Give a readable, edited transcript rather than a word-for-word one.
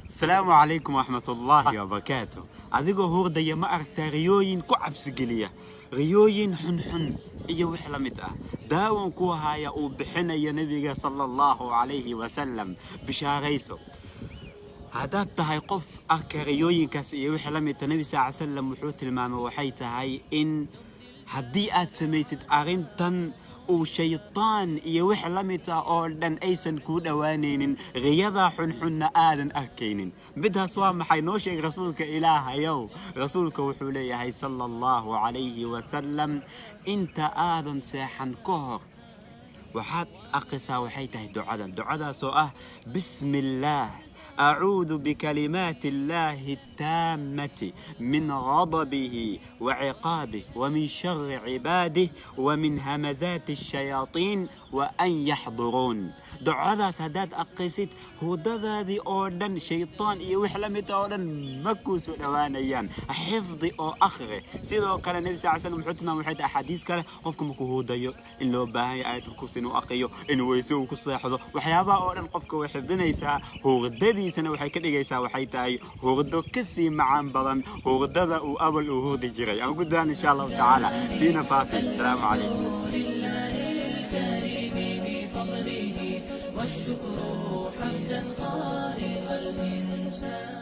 Asalaamu calaykum waraxmatullaahi wabarakaatu. Adigoo hurdaya ma aragtaa riyooyin ku cabsigeliya, riyooyin xunxun iyo wix la mid ah? Daawan ku haya uu bixinaya Nebiga sala Allahu calayhi wasalam. Bishaarayso haddaad tahay qof arka riyooyinkaas iyo wixii la midta. Nebi sal salam wuxuu tilmaamay waxay tahay in haddii aad samaysid arrintan, uu shaytaan iyo wix la mid ah oo dhan aysan kuu dhowaanaynin, riyada xunxunna aadan arkaynin. Midaas waa maxay? Noo sheeg, Rasuulka Ilaahayow. Rasuulka wuxuu leeyahay sala Allahu calayhi wasalam: inta aadan seexan ka hor waxaad akhrisaa waxay tahay ducadan, ducadaasoo ah: "Bismi illaah, acuudu bikalimaati illaahi attaammati min ghadabihi wa ciqaabih wa min shari cibaadih wa min hamazaati ashayaatiin wa an yaxduruun." Ducadaas haddaad akhrisid, hurdadaadii oo dhan shaytaan iyo wix la mid ah oo dhan ma kuu soo dhowaanayaan. Xifdi oo akhri. Sidoo kale Nebi sal slam wuxuu tilmaamay waxay tahay axaadiis kale, qofka markuu hurdayo in loo baahan yahay Aayatul Kursi inuu aqriyo, inuu weyse uu ku seexdo. Waxyaabaha oo dhan qofka way xifdinaysaa, hurdadiisana waxay ka dhigaysaa waxay tahay hurdo kasii macaan badan hurdada uu awal uu hurdi jiray. Aan ku daan insha Allahu tacaala siina faafi. Asalaamu calaykum. لله الكريم بفضله والشكر حمدا خالق الإنسان.